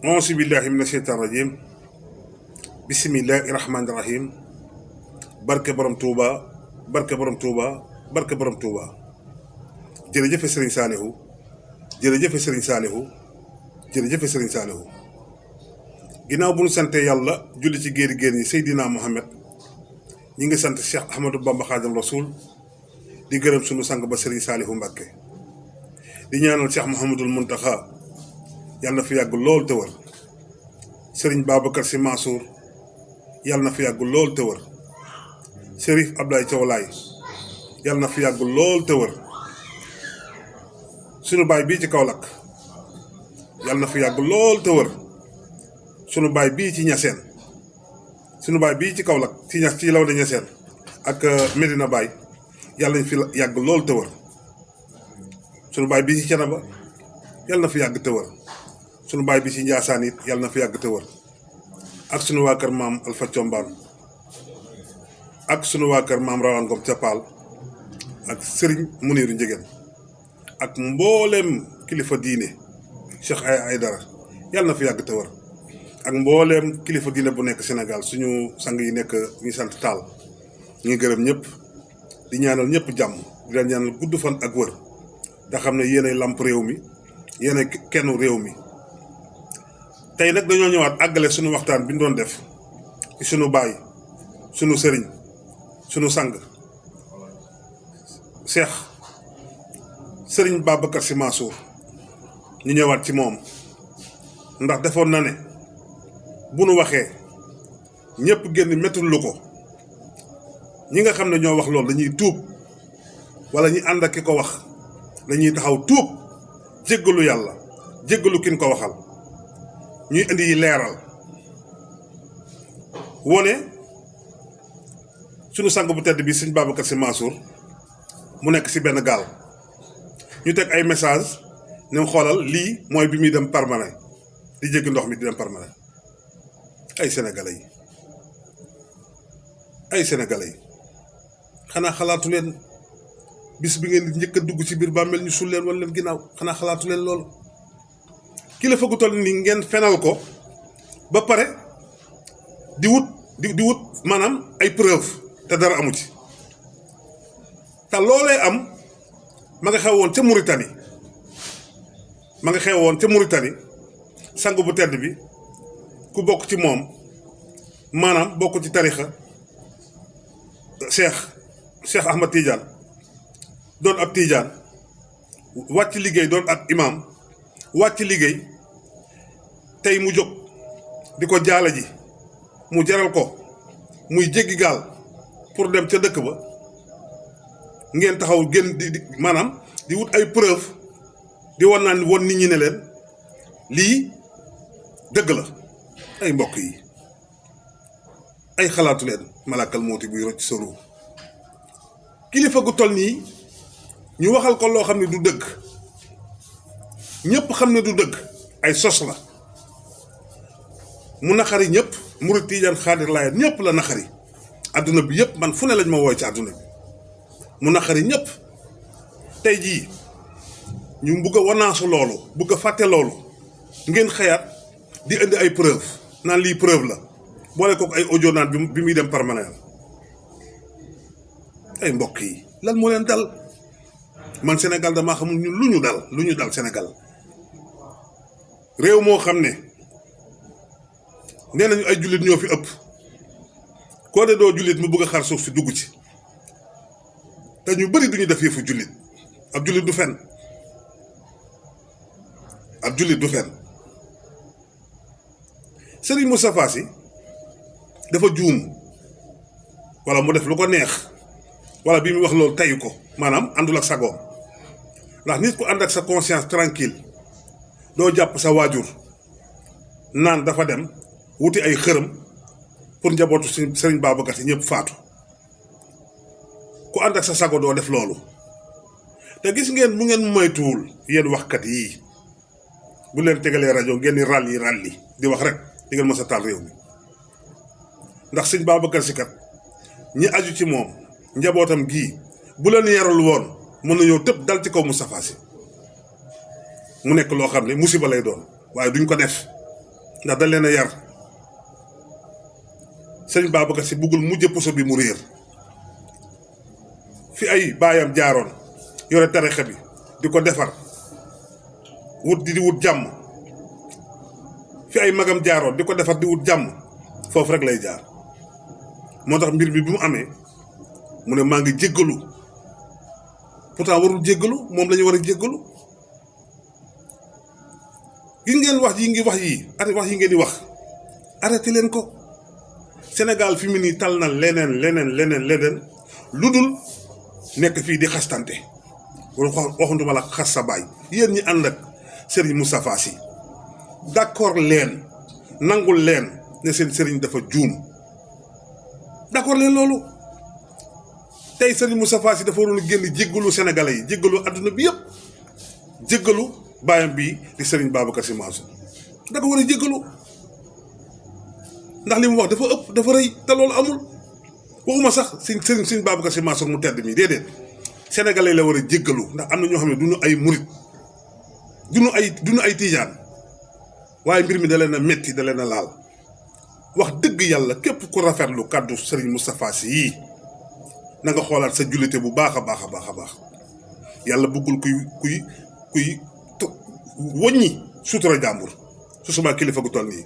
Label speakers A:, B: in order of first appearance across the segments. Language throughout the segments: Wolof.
A: auzu billahi mina sheytaan rajim bismillahi rahmaani rahim barke borom Touba barke borom Touba barke borom Touba jërëjëfe Serigne Saliou jërëjëfe Serigne Saliou jërëjëfe Serigne Saliou ginnaaw bu ñu sante yàlla julli ci géeri géer ñi Seydina Mohamed ñi ngi sant Cheikh Ahmadou Bamba Khadim Rasoul di gërëm sunu sang ba Serigne Saliou Mbacké di ñaanal Cheikh Mouhamadoul Mountakha yàlla na fi yàgg lool te wër Serigne Babacar Sy Mansour yàlla na fi yàgg lool te wër Chérif Abdoulaye Thiaw Laye yàlla na fi yàgg lool te wër sunu baay bii ci Kaolack yàlla na fi yàgg lool te wër sunu baay bii ci Niassène sunu baay bii ci Kaolack ci law de Niassène ak Medina Baye yàlla nañ fi yàgg lool te wër sunu baay bii ci Thiénaba yàlla na fi yàgg te wër sunu baay bi ci Ndiassane it yàlla na fi yàgg te wër ak sunu waa kër maam Alpha Thiombane ak sunu waa kër maam Rawane Ngom ca Paal ak Serigne Mouniru Njëgeen ak mbooleem kilifa diine Cheikh Aïdara yàlla na fi yàgg te wër ak mbooleem kilifa diine bu nekk Sénégal suñu sang yi nekk ñu sant Taal ñu ngi gërëm ñëpp di ñaanal ñëpp jàmm di leen ñaanal gudd fan ak wër te xam ne yéenay lamp réew mi yéenay kenn réew mi. tey nag dañoo ñëwaat àggale suñu waxtaan bi ñu doon def ci suñu baay suñu sëriñ suñu sang Cheikh Serigne Babacar Sy Mansour ñu ñëwaat ci moom ndax defoon na ne bu nu waxee ñëpp génn mettul lu ko ñi nga xam ne ñoo wax loolu dañuy tuub wala ñi ànd ak ki ko wax dañuy taxaw tuub jéggalu yàlla jéggalu kin ko waxal ñuy indi yi leeral wone sunu sang bu tedd bi Serigne Babacar Sy Mansour mu nekk ci benn gaal ñu teg ay message ne xoolal lii mooy bi muy dem Palmarin di jéggi ndox mi di dem Palmarin ay sénégalais yi xanaa xalaatu leen bis bi ngeen di njëkk a dugg ci biir bàmmeel ñu sul leen wala leen ginnaaw xanaa xalaatu leen loolu kilifa gu toll ni ngeen fenal ko ba pare di wut maanaam ay preuve te dara amu ci te loolee am ma nga xew woon ca Mauritanie sang bu tedd bi ku bokk ci moom maanaam bokk ci tarixa Cheikh Ahmad Tidiane doon ab Tidiane wàcc liggéey doon ab imam wàcc liggéey tey mu jóg di ko jaala ji mu jaral ko muy jéggi gaal pour dem ca dëkk ba ngeen taxaw génn di maanaam di wut ay preuve di won naan won nit ñi ne leen lii dëgg la ay mbokk yi ay xalaatu leen malakal mooti buy rocc sa ruu kilifa gu toll nii ñu waxal ko loo xam ne du dëgg ñëpp xam ne du dëgg ay sos la mu naxari ñëpp murid Tijaan Xaadir Laayeen ñëpp la naxari adduna bi yëpp man fu ne lañ ma wooy ci adduna bi mu naxari ñëpp tey jii ñu bugg a wanaasu loolu bugg a fàtte loolu ngeen xëyaat di indi ay preuve naan lii preuve la boole kook ay audio naan bi muy dem Palmarin ay mbokk yi lan moo leen dal man Sénégal damaa xamul ñun lu ñu dal Sénégal réew moo xam ne nee nañu ay jullit ñoo fi ëpp koo ne doo jullit mu bëgg a xar suuf si dugg ci te ñu bëri duñu def yëfu jullit ab jullit du fen Serigne Moustapha Sy dafa juum wala mu def lu ko neex wala bi mu wax loolu tayu ko maanaam àndul ak sagoom ndax nit ku ànd ak sa conscience tranquille doo jàpp sa waajur naan dafa dem wuti ay xërëm pour njabootu Serigne Babacar Sy ñëpp faatu ku ànd ak sa sago doo def loolu te gis ngeen mu ngeen moytuwul yéen waxkat yii bu leen tegalee rajo ngeen di ràlli di wax rek di ngeen mës a taal réew mi ndax Serigne Babacar Sy kat ñi aju ci moom njabootam gii bu leen yarul woon mën na ñëw tëb dal ci kaw Moustapha Sy mu nekk loo xam ne musiba lay doon waaye duñ ko def ndax dañ leen a yar sëriñ Babacar Sy buggul mujj puso bi mu réer fi ay baayam jaaroon yore tarixa bi di ko defar di wut jàmm fi ay magam jaaroon di ko defar di wut jàmm foofu rek lay jaar moo tax mbir bi mu amee mu ne maa ngi jéggalu pourtant warul jéggalu moom la ñu war a jéggalu gis ngeen wax yi ngeen di wax arrêté leen ko. Sénégal fi mu nii tal na leneen lu dul nekk fii di xastante waxuntuma la xas sa baay yéen ñi ànd ak Serigne Moustapha Sy d'accord leen nangul leen ne seen Serigne dafa juum d'accord leen loolu tey Serigne Moustapha Sy dafa waroon a génn jéggalu Sénégalais yi jéggalu adduna bi yëpp jéggalu baayam bii di Serigne Babacar Sy Mansour da ko war a jéggalu ndax li mu wax dafa ëpp dafa rëy te loolu amul waxuma sax sëriñ Babacar Sy Mansour mu tedd mi déedéet sénégalais la war a jéggalu ndax am na ñoo xam ne duñu ay murit duñu ay tijaan waaye mbir mi da leen a metti da leen a laal wax dëgg yàlla képp ku rafetlu kàddu sëriñ Moustapha Sy yii na nga xoolaat sa jullite bu baax a baax yàlla bëggul kuy woññi sutura jàmbur su suma kilifa gu toll nii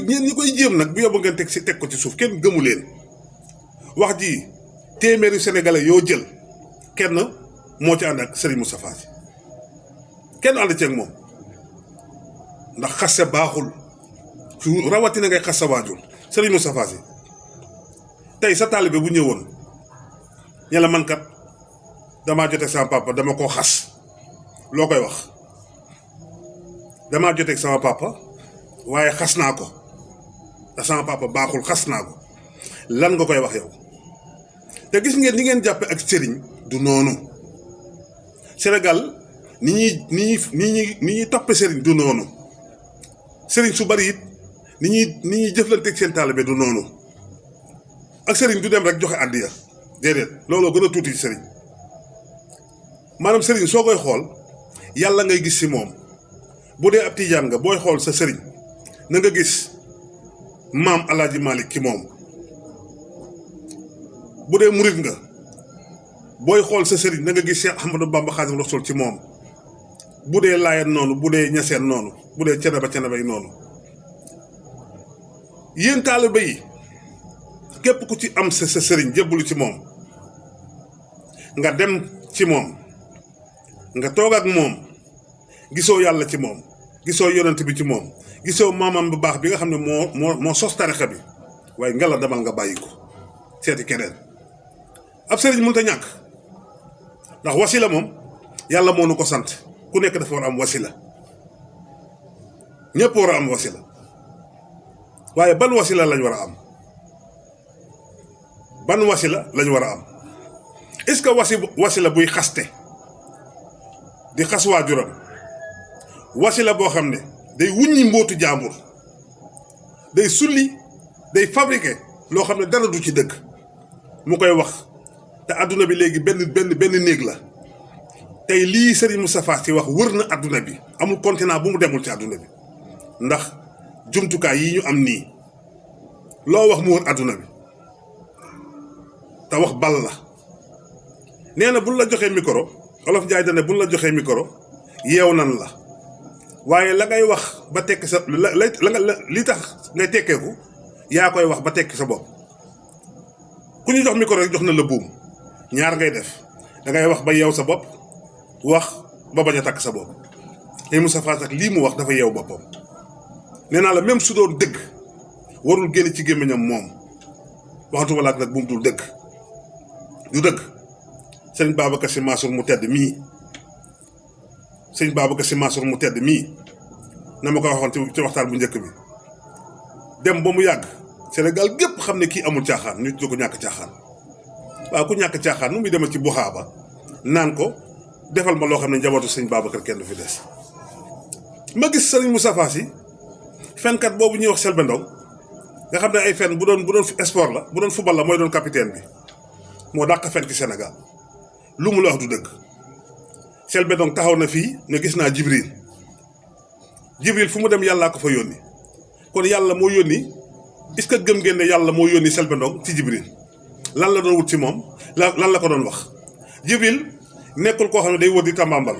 A: ñeen ñi koy jéem nag bu yóbbu ngeen teg ko ci suuf kenn gëmu leen wax ji téeméeri sénégalais yoo jël kenn moo ci ànd ak Serigne Moustapha Sy kenn ànd ceeg moom ndax xasse baaxul su rawatina ngay xas sa waajur Serigne Moustapha Sy tey sa taalibe bu ñëwoon ña la man kat damaa joteeg sama papa dama koo xas loo koy wax damaa joteeg sama papa waaye xas naa ko te sama papa baaxul xas naa ko lan nga koy wax yow te gis ngeen ni ngeen jàppe ak sëriñ du noonu Sénégal ni ñuy toppe sëriñ du noonu sëriñ su bari it ni ñuy jëflanteeg seen taalibe du noonu ak sëriñ du dem rek joxe àddiya déedéet looloo gën a tuuti ci sëriñ maanaam sëriñ soo koy xool yàlla ngay gis ci moom bu dee ab tijaan nga booy xool sa sëriñ na nga gis maam Alaaji Malick ci moom bu dee murit nga booy xool sa sëriñ na nga gis Cheikh Ahmadou Bamba Xaadimu Rasuul ci moom bu dee laayeen noonu bu dee ñaseen noonu bu dee ceneba yi noonu yéen taalibe yi képp ku ci am sa sëriñ jébbalu ci moom nga dem ci moom nga toog ak moom gisoo yàlla ci moom gisoo yonent bi ci moom gisoo maamam bu baax bi nga xam ne moo sos tarixa bi waaye ngela demal nga bàyyi ko seeti keneen ab sëriñ mënut a ñàkk ndax wasila moom yàlla moo nu ko sant ku nekk dafa war am wasila ñëpp war a am wasila waaye ban wasila lañ war a am ban wasila lañ war a am est-ce que wasila buy xaste di xas waajuram wasila boo xam ne day wuññi mbootu jàmbur day sulli day fabriqué loo xam ne dara du ci dëgg mu koy wax te adduna bi léegi benn néeg la tey lii Serigne Moustapha Sy wax wër na adduna bi amul continent bu mu demul ci adduna bi ndax jumtukaay yi ñu am nii loo wax mu wër adduna bi te wax bal la nee na buñ la joxee micro Olof Njaay dane buñ la joxee micro yeew nan la waaye la ngay wax ba tekki sa li tax ngay tekkeeku yaa koy wax ba tekki sa bopp ku ñu jox micro rek jox na la buum ñaar ngay def da ngay wax ba yeew sa bopp wax ba bañ a takk sa bopp te Moustapha Sy lii mu wax dafa yeew boppam nee naa la même su doon dëgg warul génn ci gémmiñam moom waxatu walaak nag bu mu dul dëgg du dëgg sëñ Babacar Sy Mansour mu tedd mii sëñ Babacar Sy Mansour mu tedd mii na ma ko waxoon ci waxtaan bu njëkk bi dem ba mu yàgg Sénégal gépp xam ne kii amul caaxaan ñu tudd ko ñàkk caaxaan waaw ku ñàkk caaxaan nu muy demal ci buxaaba naan ko defal ma loo xam ne njabootu sëñ Babacar kenn du fi des ma gis sëriñ Moustapha Sy fenkat boobu ñuy wax Selbé Ndom nga xam ne ay fen bu doon sport la bu doon football la mooy doon capitaine bi moo dàq fen ci Sénégal lu mu la wax du dëgg Selbé Ndom taxaw na fii ne gis naa Jibril Jibril fu mu dem yàllaa ko fa yónni kon yàlla moo yónni est-ce que gëm ngeen ne yàlla moo yónni Selbé Ndom ci Jibril lan la doon wut ci moom lan la ko doon wax Jibril nekkul koo xam ne day wër di tambambal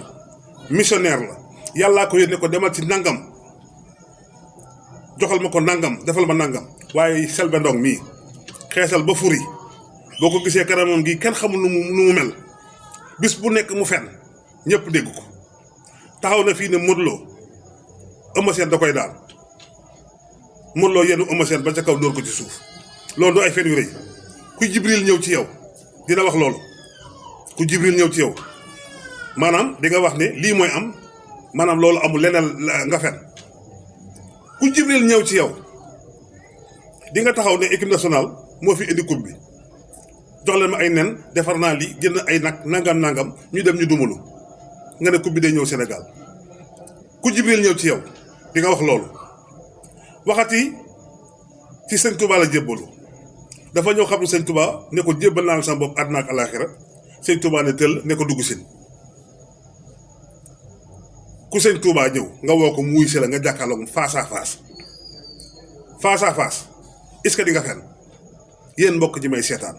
A: missionnaire la yàllaa ko yónni ko demal ci nangam joxal ma ko nangam defal ma nangam waaye Selbé Ndom mii xeesal ba furi boo ko gisee kanamam gi kenn xamul nu mu mel bis bu nekk mu fen ñëpp dégg ko taxaw na fii ne Modou Lo Eumeu Sène da koy daal Modou Lo yenn Eumeu Sène ba ca kaw dóor ko ci suuf loolu du ay fen yu rëy ku Jibril ñëw ci yow dina wax loolu ku Jibril ñëw ci yow maanaam di nga wax ne lii mooy am maanaam loolu amul leneen nga fen ku Jibril ñëw ci yow di nga taxaw ne équipe nationale moo fi indi coupe bi jox leen ma ay nen defar naa li jënd ay nangam ñu dem ñu dumalu nga ne coupe bi day ñëw Sénégal ku Jibril ñëw ci yow di nga wax loolu waxati ci sëñ Touba la jébbalu dafa ñëw xam ne sëñ Touba ne ko jébbal naa la sama bopp àddina ak alaaxira sëñ Touba ne tëll ne ko dugg sin ku sëñ Touba ñëw nga woo ko muy si la nga jàkkaarloog face à face est-ce que di nga fen yéen mbokk ji may seetaan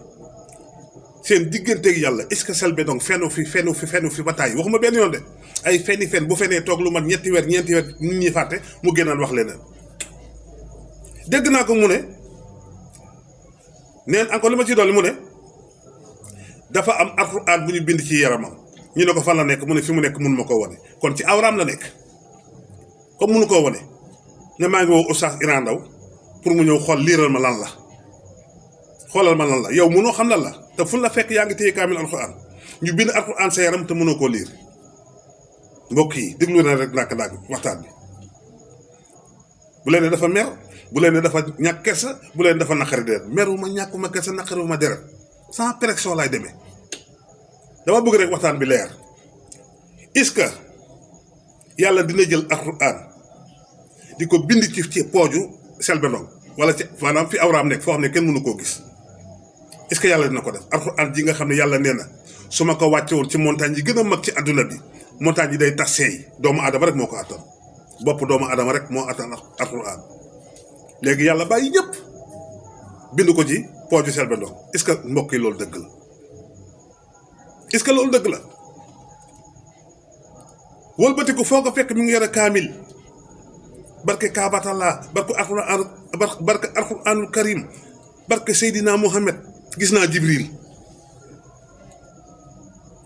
A: seen digganteeg yàlla est-ce que Selbé Ndom fenu fi ba tàyyi waxuma benn yoon de ay fen bu fenee toog lu mat ñeenti weer nit ñi fàtte mu génnaan wax leneen dégg naa ko mu ne neen encore li ma ci dolli mu ne dafa am alxuraan bu ñu bind ci yaramam ñu ne ko fan la nekk mu ne fi mu nekk mun ma koo wane kon ci awraam la nekk comme munu koo wane ne maa ngi woo Oustaz Iran Ndaw pour mu ñëw xool liiral ma lan la xoolal ma lan la yow mënoo xam lan la te fu la fekk yaa ngi téye kaamil alxuraan ñu bind alxuraan sa yaram te mënoo koo liir mbokk yi déglu na rek ndànk waxtaan bi bu leen ne dafa mer bu leen ne dafa ñàkk kersa bu leen dafa naqari deret meruma ñàkkuma kersa naqariwuma deret sans pression laay demee dama bëgg rek waxtaan bi leer est-ce que yàlla dina jël alxuraan di ko bind ci pooju Selbé Ndom wala ci maanaam fi awraam nekk foo xam ne kenn mënu koo gis est-ce que yàlla dina ko def alxuraan ji nga xam ne yàlla nee na su ma ko wàcce woon ci montagne yi gën a mag ci adduna bi montagne yi day tas seey doomu aadama rek moo ko attan bopp doomu aadama rek moo attan alxuraan léegi yàlla bàyyi ñëpp bind ko ci pooju Selbé Ndom est-ce que mbokk yi loolu dëgg la est-ce que loolu dëgg la wëlbatiku foo ko fekk mi ngi yore kaamil barke Kaabatalla barke alxuraanul karim barke Seydina Mohamed gis naa Jibril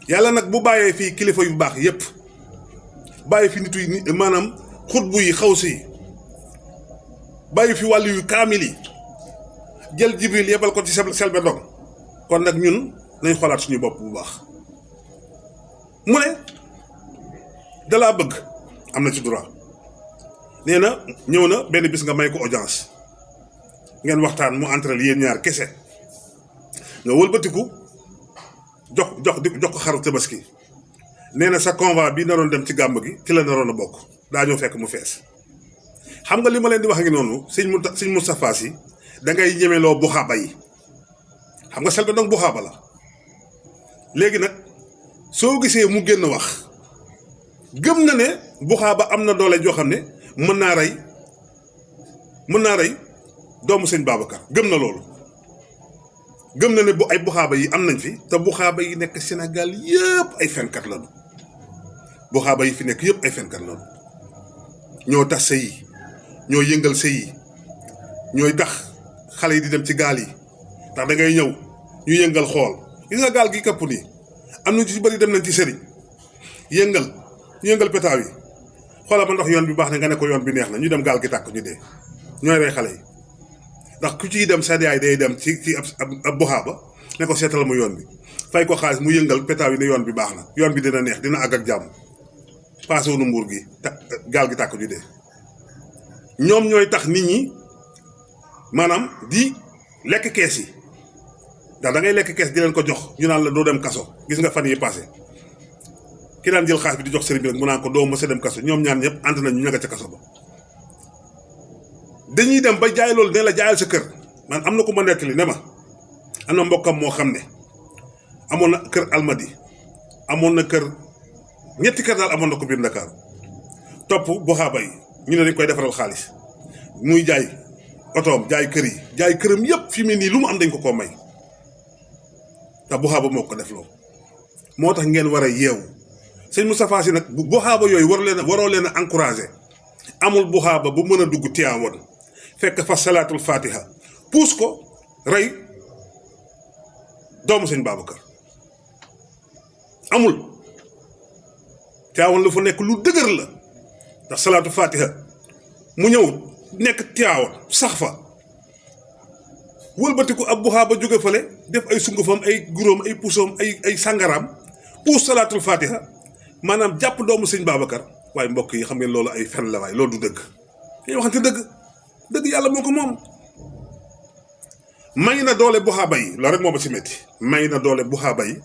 A: yàlla nag bu bàyyee fii kilifa yu baax yépp bàyyi fi nitu yi maanaam xutbu yi xawsi yi bàyyi fi wàllu yu kaamil yi jël Jibril yebal ko ci Selbé Ndom kon nag ñun nañ xoolaat suñu bopp bu baax mu ne dalaa bëgg am na ci droit nee na ñëw na benn bis nga may ko audience ngeen waxtaan mu entre yéen ñaar kese nga wëlbatiku jox ko xaru tabaski nee na sa convoi bi naroon dem ci gàmb gi ci la naroon a bokk daa ñëw fekk mu fees xam nga li ma leen di wax ngi noonu sëñ Moustapha Sy da ngay ñemeloo buxaaba yi xam nga Selbé Ndom buxaaba la léegi nag soo gisee mu génn wax gëm na ne buxaaba am na doole joo xam ne mën naa rey doomu sëñ Babacar gëm na loolu gëm na ne bu ay buxaaba yi am nañ fi te buxaaba yi nekk Sénégal yëpp ay fenkat lañu buxaaba yi fi nekk yëpp ay fenkat lañu ñoo tax sëy yi ñoo yëngal sëy yi ñooy tax xale yi di dem ci gaal yi ndax da ngay ñëw ñu yëngal xool gis nga gaal gi kapp nii am na ci bëri dem nañ ci sëriñ yëngal pétaaw yi xoolal ma ndox yoon bi baax na nga ne ko yoon bi neex na ñu dem gaal gi tàkk ñu dee ñooy rey xale yi ndax ku ciy dem sa yaay day dem ci ab buxaaba ne ko seetal mu yoon bi fay ko xaalis mu yëngal pétaaw yi ne yoon bi baax na yoon bi dina neex dina àgg ak jàmm paase wu nu mbuur gi gaal gi tàkk ñu dee ñoom ñooy tax nit ñi maanaam di lekk kees yi ndax da ngay lekk kees di leen ko jox ñu naan la doo dem kaso gis nga fan yi passé ki daan jël xaalis bi di jox sëriñ bi rek mu naan ko doo mës a dem kaso ñoom ñaan ñëpp ànd nañu ña nga ca kaso ba dañuy dem ba jaay loolu ne la jaayal sa kër man am na ku ma nettali ne ma am na mbokkam moo xam ne amoon na kër Almadi amoon na kër ñetti kër daal amoon na ko biir Ndakaaru topp buxaaba yi ñu ne dañ koy defaral xaalis muy jaay otoom jaay kër yi jaay këram yëpp fi mu nii lu mu am dañ ko koo may te buxaaba moo ko def loo moo tax ngeen war a yeewu sëñ Moustapha Sy nag bu buxaaba yooyu waroo leen a encouragé amul buxaaba bu mën a dugg Tiwaawan fekk fa salaatul fatiha puus ko rey doomu sëñ Babacar amul Tiwaawan la fa nekk lu dëgër la ndax salaatu fatiha mu ñëw nekk Tiwaawan sax fa wëlbatiku ab buxaaba jóge fale def ay sungufam ay guróom ay pusoom ay sàngaraam puus salaatul fatiha maanaam jàpp doomu sëñ Babacar waaye mbokk yi xam ngeen loolu ay fen la waaye loolu du dëgg dañuy waxante dëgg yàlla moo ko moom may na doole buxaaba yi loolu rek moo ma si métti may na doole buxaaba yi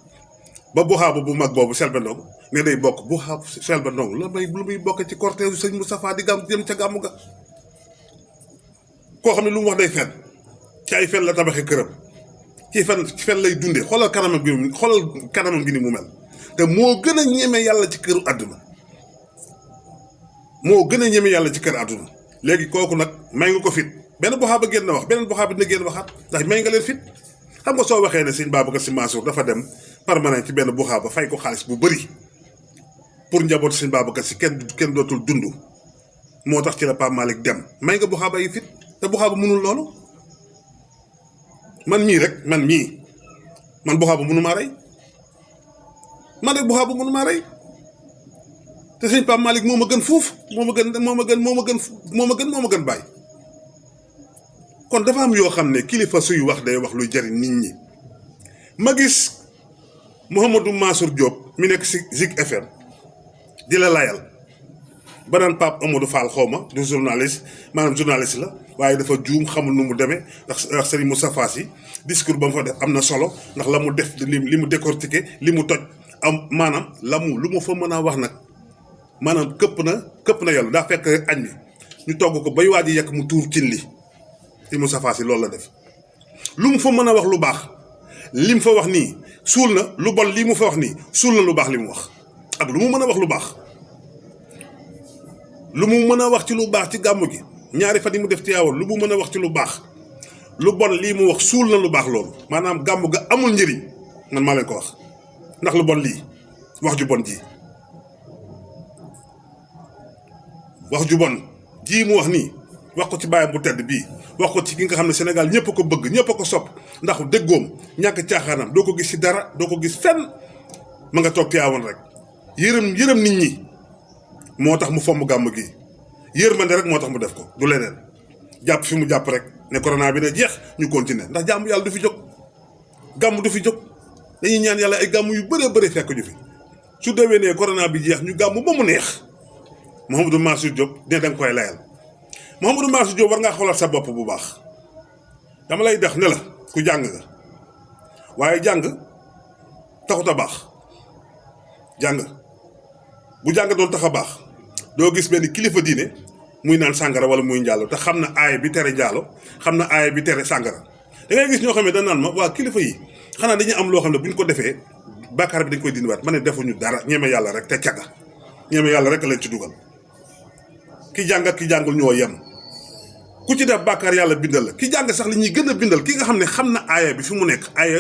A: ba buxaaba bu mag boobu Selbé Ndom ne day bokk buxaaba Selbé Ndom lu muy bokk ci cortège sëñ Moustapha di jëm ca gàmmu ga koo xam ne lu mu wax day fen ci ay fen la tabaxee këram ci fen lay dundee xoolal kanamam gi ni mu mel te moo gën a ñeme yàlla ci këru àdduna moo gën a ñeme yàlla ci kër àdduna léegi kooku nag may nga ko fit benn buxaaba génn wax beneen buxaaba dina génn waxaat ndax may nga leen fit xam nga soo waxee ne sëñ Babacar Sy Mansour dafa dem permanent ci benn buxaaba fay ko xaalis bu bëri pour njabootu sëñ Babacar Sy kenn dootul dund moo tax ci la Pape Malick dem may nga buxaaba yi fit te buxaaba mënul loolu man buxaaba mënu maa rey man rek buxaaba mënu maa rey te sëñ Pape Malick moo ma gën fuuf moo ma gën bàyyi kon dafa am yoo xam ne kilifa suy wax day wax luy jariñ nit ñi ma gis Mouhamadou Mansour Diop mi nekk si Zik FM di la layal ba naan Pape Amadou Fall xawma du journaliste la waaye dafa juum xamul nu mu demee ndax Serigne Moustapha Sy discours ba mu fa def am na solo ndax la mu def li mu décortiqué li mu toj am maanaam lu mu fa mën a wax nag maanaam këpp na yàlla daa fekk rek añ bi ñu togg ko bay waaj yekk mu tuur cin li Serigne Moustapha Sy loolu la def lu mu fa mën a wax lu baax li mu fa wax nii suul na lu bon lii mu fa wax nii suul na lu baax li mu wax ak lu mu mën a wax lu baax lu mu mën a wax ci lu baax ci gàmmu gi ñaari fan yi mu def Tiwaawan lu mu mën a wax ci lu baax lu bon lii mu wax suul na lu baax loolu maanaam gàmmu ga amul njëriñ man maa leen ko wax ndax lu bon lii wax ju bon ji mu wax nii wax ko ci bàyyam bu tedd bii wax ko ci ki nga xam ne Sénégal ñëpp a ko bëgg ñëpp a ko sopp ndax dëggoom ñàkk caaxaanam doo ko gis ci dara doo ko gis fenn ma nga toog Tiwaawan rek yërëm nit ñi moo tax mu fomm gàmm gi yërmande rek moo tax mu def ko du leneen jàpp fi mu jàpp rek ne corona bi ne jeex ñu continuer ndax jàmm yàlla du fi jóg gàmm du fi jóg dañuy ñaan yàlla ay gàmm yu bëree fekk ñu fi su déwénee corona bi jeex ñu gàmm ba mu neex Mouhamadou Mansour Diop ne da nga koy layal Mouhamadou Mansour Diop war ngaa xoolal sa bopp bu baax dama lay dex ne la ku jàng nga waaye jàng taxut a baax jàng bu jàng doon tax a baax doo gis benn kilifa diine muy naan sàngara wala muy njaalo te xam na aaya bi tere njaalo xam na aaya bi tere sàngara da ngay gis ñoo xam ne dañ naan ma waa kilifa yi xanaa dañuy am loo xam ne bu ñu ko defee bàkkaar bi dañ koy dindiwaat ma ne defuñu dara ñeme yàlla rek te cagga ñeme yàlla rek lañ ci dugal ki jàng ak ki jàngul ñoo yem ku ci def bàkkaar yàlla bindal la ki jàng sax li ñuy gën a bindal ki nga xam ne xam na aaya bi fi mu nekk aaya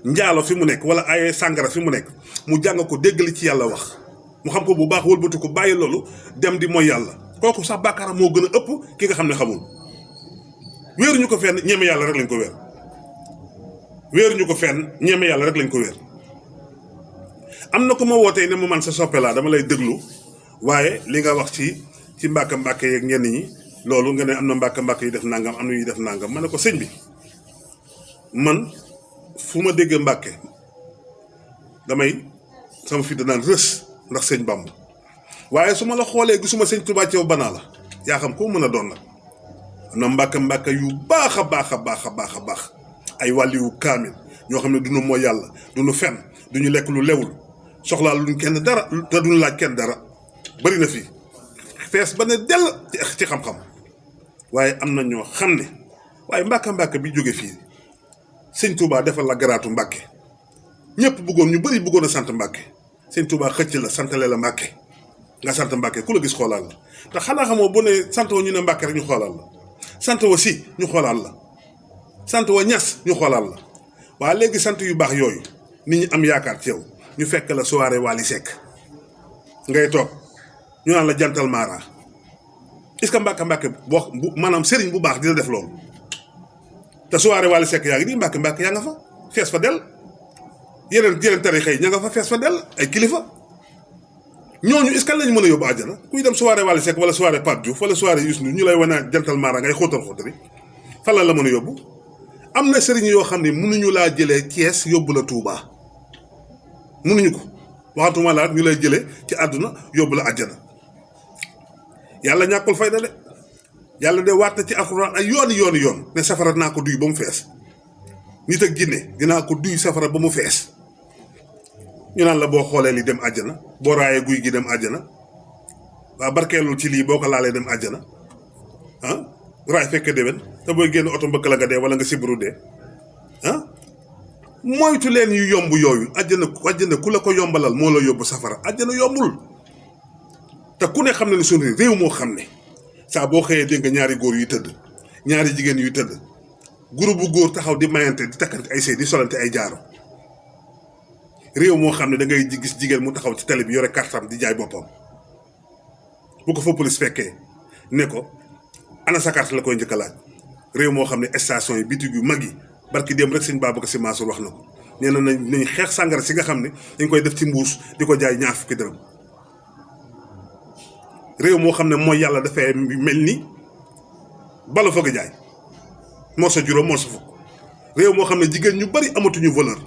A: njaalo fi mu nekk wala aaya sàngara fi mu nekk mu jàng ko dégg li ci yàlla wax mu xam ko bu baax wëlbatu ko bàyyi loolu dem di mooy yàlla kooku sax bàkkaaram moo gën a ëpp ki nga xam ne xamul wéeruñu ko fenn ñeme yàlla rek lañ ko wéer am na ko ma wootee ne ma man sa soppe laa dama lay déglu waaye li nga wax ci mbàkk yeeg ñenn ñi loolu nga ne am na mbàkk yi def nangam am na ñuy def nangam ma ne ko sëñ bi man fu ma déggee mbàkke damay sama fi danaan rës ndax sëñ Bamba waaye su ma la xoolee gisuma sëñ Tuubaa ci yow banaa la yaa xam koo mën a doon nag am na mbàkk yu baax a baax ay wàlliwu kaamil ñoo xam ne duñu mooy yàlla duñu fen duñu lekk lu lewul soxlaa luñ kenn dara te duñu laaj kenn dara bari na fii fees ba ne dell ci xam-xam waaye am na ñoo xam ne waaye mbàkk bi jóge fii sëñ Touba defal la garaatu Mbàkke ñëpp ñu bëri bëggoon a sant Mbàkke sëñ Touba xëcc la santale la Mbàkke nga sant Mbàkke ku la gis xoolaal la te xanaa xamoo bu ne sant wa ñu ne Mbàkke rek ñu xoolaal la sant wa si ñu xoolaal la sant wa ñas ñu xoolaal la waaye léegi sant yu baax yooyu nit ñi am yaakaar ci yow ñu fekk la soirée Wally Seck ngay toog ñu naan la jantal Mara est-ce que Mbàkke boo maanaam sëriñ bu baax dina def loolu te soirée Wally Seck yaa ngi nii Mbàkke yaa nga fa fees fa del yeneen tarixa yi ña nga fa fees fa del ay kilifa ñooñu est-ce que lañ mën a yóbbu àjjana kuy dem soirée Wally Seck wala soirée Pape Diouf wala soirée Youssou Ndour ñu lay wane jantal Mara ngay xóotari fan la mën a yóbbu am na sëriñ yoo xam ne mënuñu laa jëlee Thiès yóbbu la Touba mënuñu ko waxatuma laa ñu lay jëlee ci àdduna yóbbu la àjjana yàlla ñàkkul fayda de yàlla de waat na ci alxuraan ay yoon ne safara dinaa ko duy ba mu fees nit ak jinne dinaa ko duy safara ba mu fees ñu naan la boo xoolee li dem àjjana boo raayee guy gi dem àjjana waa barkeelul ci lii boo ko laalee dem àjjana raay fekke déwén te booy génn oto mbëkk la nga dee wala nga sibru dee moytu leen yu yomb yooyu àjjana ku la ko yombalal moo la yóbbu safara àjjana yombul te ku ne xam ne ne suñu réew moo xam ne saa boo xëyee dégg nga ñaari góor yuy tëdd ñaari jigéen yuy tëdd groupe bu góor taxaw di mayante di takkante ay sëy di solante ay jaaro réew moo xam ne da ngay gis jigéen mu taxaw ci télé bi yore kartam di jaay boppam bu ko fa police fekkee ne ko ana sa carte la koy njëkk a laaj réew moo xam ne station yi bitig yu mag yi barki démb rek sëñ Babacar Sy Mansour wax na ko nee na nañ xeex sàngara si nga xam ne dañ koy def ci mbuus di ko jaay ñaar fukki dërëm réew moo xam ne mooy yàlla dafay mel ni bala fëgg jaay moo sa juróom moo sa fukk réew moo xam ne jigéen ñu bari amatuñu valeur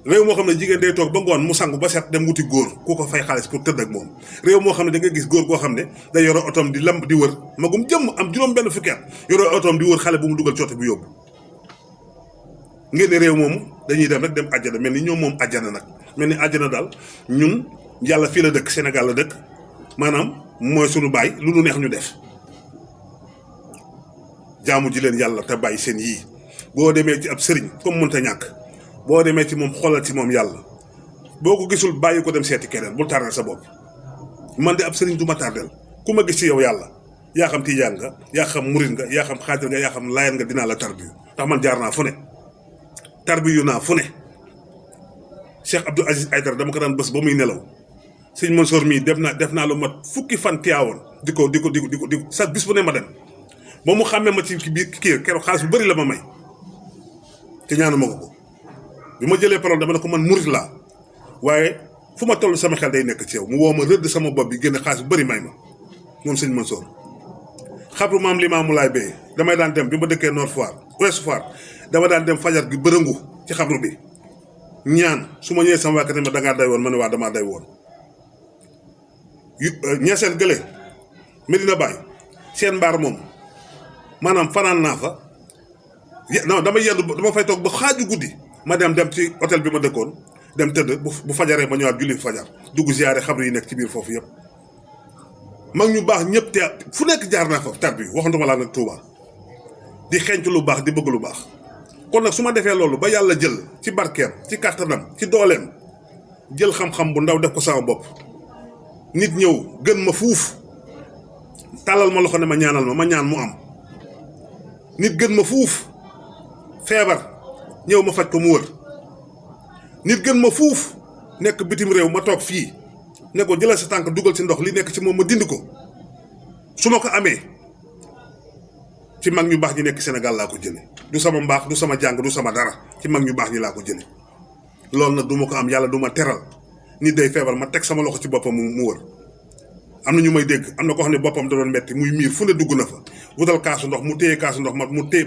A: réew moo xam ne jigéen day toog ba ngoon mu sangu ba set dem wuti góor ku ko fay xaalis pour tëdd ak moom réew moo xam ne da nga gis góor goo xam ne day yore otoom di lamb di wër magum jëmm am juróom benn fukki at yore otoom di wër xale bu mu dugal coote bu yóbbu ngeen ne réew moomu dañuy dem rek dem àjjana mel ni ñoom moom àjjana nag mel ni àjjana daal ñun yàlla fii la dëkk Sénégal la dëkk maanaam mooy sunu baay lu nu neex ñu def jaamu ji leen yàlla te bàyyi seen yii boo demee ci ab sëriñ comme mënta ñàkk boo demee ci moom xoolal ci moom yàlla boo ko gisul bàyyi ko dem seeti keneen bul tardel sa bopp man de ab sëriñ du ma tardel ku ma gis ci yow yàlla yaa xam tijaan nga yaa xam murit nga yaa xam xaadir nga yaa xam layan nga dinaa la tarbiyu ndax man jaar naa fu ne tarbiyu naa fu ne Cheikh Abdou Aziz Aïdara dama ko daan bés ba muy nelaw sëñ Mansour mii def naa lu mat fukki fan tiyaawoon di ko sa bis bu ne ma dem ba mu xàmmee ma ci biir kii keroog xaalis bu bëri la ma may te ñaanu ma ko bi ma jëlee parole dama ne ko man murit laa waaye fu ma toll sama xel day nekk ci yow mu woo ma rëdd sama bopp bi génn xaalis bu bëri may ma moom sëñ Mansour xabru maam Limaamu Laay bee damay daan dem bi ma dëkkee Nord Foire Ouest Foire dama daan dem fajar gi bërëngu ci xabru bi ñaan su ma ñëwee sama wàkk ma dangaa day woon ma ne waa damaa day woon ñeeseen gële Medina Baye seen mbaar moom maanaam fanaan naa fa non dama yendu dama fay toog ba xaaju guddi ma dem ci hôtel bi ma dëkkoon dem tëdd bu fajaree ma ñëwaat julli fajar dugg ziyaare xabru yi nekk ci biir foofu yëpp mag ñu baax ñëpp te fu nekk jaar naa fa tar bi waxantuma laa nag Touba di xeeñtu lu baax di bëgg lu baax kon nag su ma defee loolu ba yàlla jël ci barkeem ci kàttanam ci dooleem jël xam-xam bu ndaw def ko sama bopp nit ñëw gën ma fuuf tàllal ma loxo ne ma ñaanal ma ñaan mu am nit gën ma fuuf feebar ñëw ma faj ko mu wër nit gën ma fuuf nekk bitim réew ma toog fii ne ko jëlal sa tànk dugal ci ndox li nekk ci moom ma dindi ko su ma ko amee ci mag ñu baax ñi nekk Sénégal laa ko jële du sama mbaax du sama jàng du sama dara ci mag ñu baax ñi laa ko jële loolu nag du ma ko am yàlla du ma teral nit day feebar ma teg sama loxo ci boppam mu wër am na ñu may dégg am na ko xam ne boppam da doon metti muy miir fu ne dugg na fa wutal kaasu ndox mu téye kaasu ndox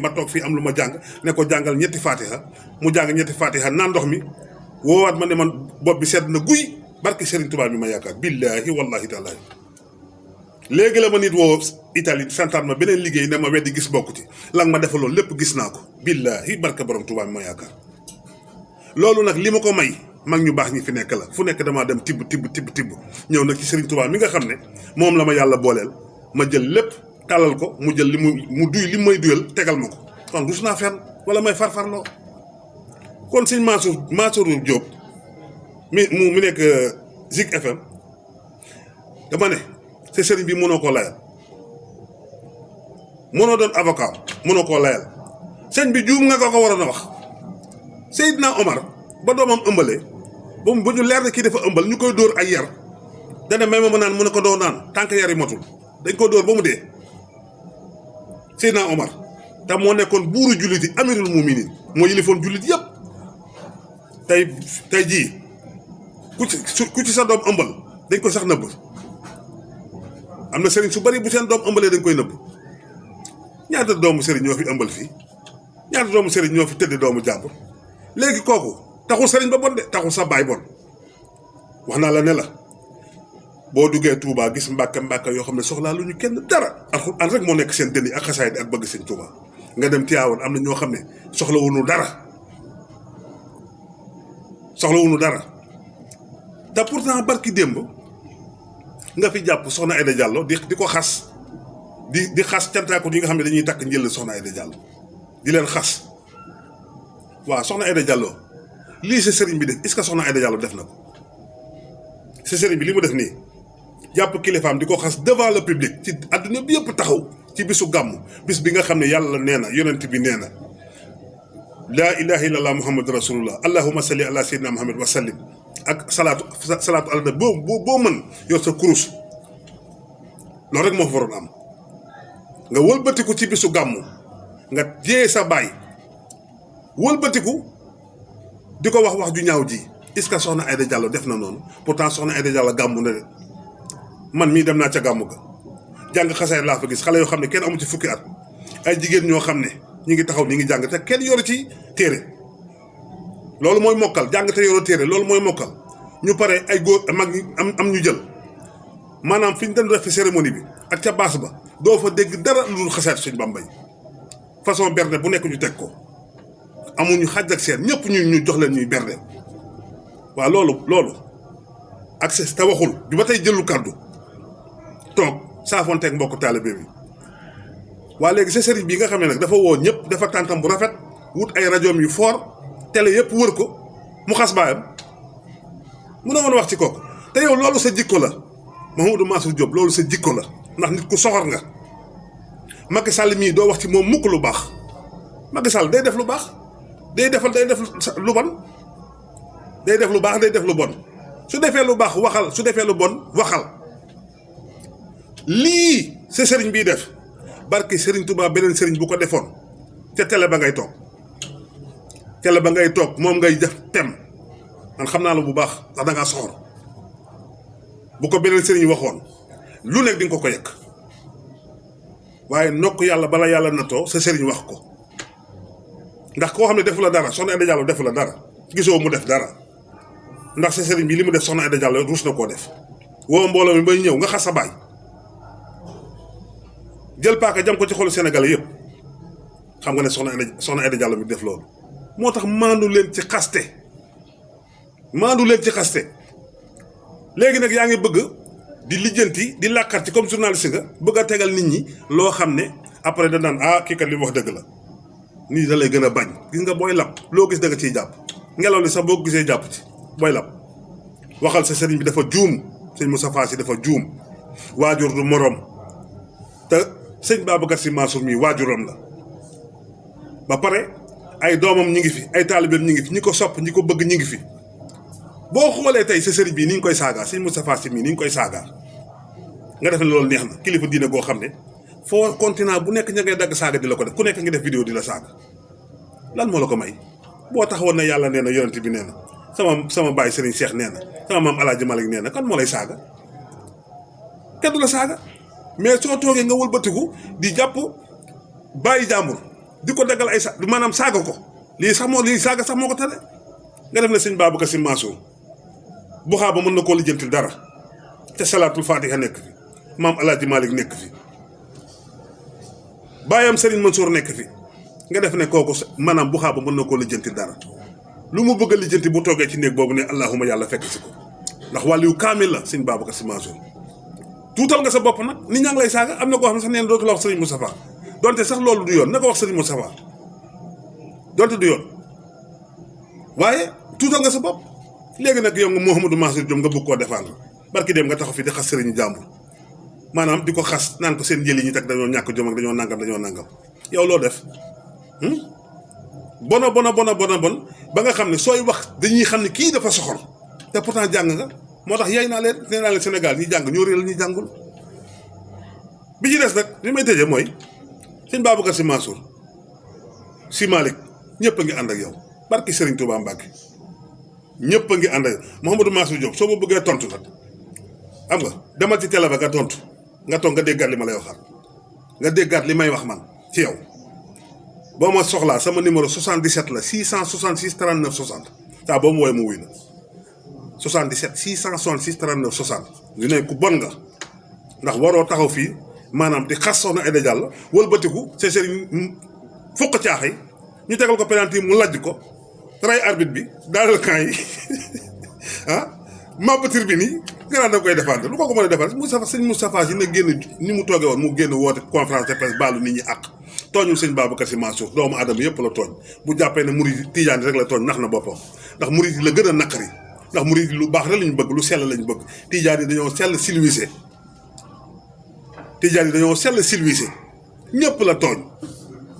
A: ma toog fii am lu ma jàng ne ko jàngal ñetti fatiha mu jàng ñetti fatiha naan ndox mi woowaat ma ne man bopp bi sedd na guy barki Serigne Touba mi ma yaakaar billahi wallahi taalahi léegi la ma nit woo Italie santaan ma beneen liggéey ne ma weddi gis bokku ci la nga ma defaloon lépp gis naa ko billahi barka borom Touba mi ma yaakaar loolu nag li ma ko may mag ñu baax ñi fi nekk la fu nekk damaa dem tibb ñëw nag ci Serigne Touba mi nga xam ne moom la ma yàlla booleel ma jël lépp tàllal ko mu jël mu duy li may duyal tegal ma ko kon rus naa fenn wala may farfarloo kon sëñ Mansour Diop mi nekk Zik FM dama ne sa sëriñ bi mënoo koo layal mënoo doon avocat mënoo koo layal sëñ bi juum nga ko waroon a wax Seydina Omar ba doomam ëmbalee ba mu ba ñu leer ne kii dafa ëmbal ñu koy dóor ay yar dana may ma naan mu ne ko doo naan tànk yar yi matul dañ ko dóor ba mu dee Seydina Omar te moo nekkoon buuru jullit yi amirul muminin moo yilifoon jullit yëpp tey jii ku ci sa doom ëmbal dañ ko sax nëbb am na sëriñ su bari bu seen doom ëmbalee dañ koy nëbb ñaata doomu sëriñ ñoo fi ëmbal fii ñaata doomu sëriñ ñoo fi tëdd doomu jàmbur léegi kooku taxul sëriñ ba bon de taxul sa baay bon wax naa la ne la boo duggee Touba gis mbàkk yoo xam ne soxlaa lu ñu kenn dara alxuraan rek moo nekk seen dënn yi ak xasaayid ak bëgg sëñ Touba nga dem Tiwaawan am na ñoo xam ne soxlawuñu dara te pourtant barki démb nga fi jàpp soxna Aïda Diallo di ko xas di xas cantaako yi nga xam ne dañuy takk njël soxna Aïda Diallo di leen xas waaw soxna Aïda Diallo lii sa sëriñ bi def est-ce que soxna Aïda Diallo def na ko sa sëriñ bi li mu def nii jàpp kilifaam di ko xas devant le public ci àdduna bi yëpp taxaw ci bisu gàmm bis bi nga xam ne yàlla nee na yonent bi nee na laa ilaha illallah muhammadu rasulullah allahumma salli ala sayyidina muhammad wa sallim ak salaatu ala nabi boo mën yor sa kurus loolu rek moo fa waroon am nga wëlbatiku ci bisu gàmm nga jiyee sa baay wëlbatiku di ko wax ju ñaaw ji est-ce que soxna Aïda Diallo def na noonu pourtant soxna Aïda Diallo gàmmu na de man mii dem naa ca gàmmu ga jàng xasaay laa fa gis xale yoo xam ne kenn amu ci fukki at ay jigéen ñoo xam ne ñi ngi taxaw ñi ngi jàng te kenn yoru ci téere loolu mooy mokkal jàng te yoru téere loolu mooy mokkal ñu pare ay góor mag am ñu jël maanaam fi ñu doon def fi cérémonie bi ak ca baas ba doo fa dégg dara lu dul xasaay Sëñ Bamba façon berne bu nekk ñu teg ko amuñu xaj ak seen ñëpp ñu jox leen ñuy berne waaw loolu accès te waxul bi ba tey jëlu kàddu toog saafonteeg mbokk taalibe bi waa léegi sa sëriñ bi nga xam ne nag dafa woo ñëpp dafa tàntam bu rafet wut ay rajoom yu fort télé yëpp wër ko mu xas baayam mu ne woon wax ci kooku te yow loolu sa jikko la Mouhamadou Mansour Diop loolu sa jikko la ndax nit ku soxor nga Macky Sall mii doo wax ci moom mukk lu baax Macky Sall day def lu baax day def lu bon day def lu baax day def lu bon su defee lu baax waxal su defee lu bon waxal lii sa sëriñ bii def barke Sëriñ Touba beneen sëriñ bu ko defoon ca télé ba ngay toog moom ngay def tem man xam naa la bu baax ndax da ngaa soxor bu ko beneen sëriñ waxoon lu nekk di nga ko yekk waaye nokk yàlla bala yàlla natoo sa sëriñ wax ko ndax koo xam ne defu la dara soxna Aïda Diallo defu la dara gisoo mu def dara ndax sa sëriñ bi li mu def soxna Aïda Diallo ruus na koo def woo mbooloo mi bay ñëw nga xas sa baay jël paaka jam ko ci xolu Sénégalais yëpp xam nga ne soxna Aïda Diallo mi def loolu moo tax maandu leen ci xaste léegi nag yaa ngi bëgg di lijjanti di làkkat ci comme journaliste nga bëgg a tegal nit ñi loo xam ne après da naan kii kat li mu wax dëgg la nit da lay gën a bañ gis nga booy lab loo gis da nga ciy jàpp ngelaw li sax boo ko gisee jàpp ci booy lab waxal sa sëriñ bi dafa juum sëñ Moustapha Sy dafa juum waajur du moroom te sëñ Babacar Sy Mansour mii waajuram la ba pare ay doomam ñi ngi fi ay taalibeem ñi ngi fi ñi ko sopp ñi ko bëgg ñi ngi fi boo xoolee tey sa sëriñ bii ni ñu koy saagaa sëñ Moustapha Sy mii ni ñu koy saagaa nga def ne loolu neex na kilifa diine goo xam ne foo continent bu nekk ña ngay dagg saaga di la ko def ku nekk ngi def vidéo di la saaga lan moo la ko may boo taxawoon na yàlla nee na yonent bi nee na sama baay Serigne Cheikh nee na sama maam El Hadj Malick nee na kan moo lay saaga kenn du la saaga mais soo toogee nga wëlbatiku di jàpp bàyyi jàmbur di ko daggal ay maanaam saaga ko lii saaga sax moo ko tere nga def ne sëñ Babacar Sy Mansour bu xaa ba mën na koo lijjantil dara te salaatul fatiha nekk fi maam El Hadj Malick nekk fi baayam Serigne Mansour nekk fi nga def ne kooku maanaam bu xaa ba mën na koo lijjantil dara lu mu bëgg a lijjanti bu toogee ci néeg boobu ne allahuma yàlla fekk si ko ndax wàllu kaamil la sëñ Babacar Sy Mansour tuutal nga sa bopp nag nit ñaa ngi lay saaga am na koo xam ne sax neen dootu la wax Serigne Moustapha donte sax loolu du yoon na ko wax Serigne Moustapha donte du yoon waaye tuutal nga sa bopp léegi nag yow nga Mouhamadou Mansour Diop nga bëgg koo défendre barki dem nga taxaw fi di xas sëriñu jàmbur maanaam di ko xas naan ko seen jëli ñi teg dañoo ñàkk jom ak dañoo nangam yow loo def bona bon ba nga xam ne sooy wax dañuy xam ne kii dafa soxor te pourtant jàng nga moo tax yay naa leen nee naa leen Sénégal ñi jàng ñoo réel ñi jàngul bi ci des nag li may tëjee mooy sëñ Babacar Sy Mansour Sy Malick ñëpp a ngi ànd ak yow barki Serigne Touba Mbacke ñëpp a ngi ànd ak Mouhamadou Mansour Diop soo ma bëggee tontu nag xam nga demal ci télé ba nga tontu nga toog nga déggaat li ma lay waxaat nga déggaat li may wax man ci yow boo ma soxlaa sama numéro 77 la 666 39 60 saa boo ma woowee mu wuy la 77 666 39 60 ñu ne ku bon nga ndax waroo taxaw fii maanaam di xas Soxna Aïda Diallo wëlbatiku sa sëriñ fukk caaxay ñu tegal ko penalty mu lajj ko ray arbitre bi daanal camp yi mabatir bi nii nga naan da koy défendre lu ko mën a défendre Moustapha Sy na génn ni mu toogee woon mu génn woote conférence de presse baalu nit ñi àq tooñul sëñ Babacar Sy Mansour doomu adama yëpp la tooñ bu jàppee ne murid tijaan rek la tooñ nax na boppam ndax murid yi la gën a naqari ndax murid yi lu baax rek lañu bëgg lu sell lañu bëgg tijaan yi dañoo sell silwisé ñëpp la tooñ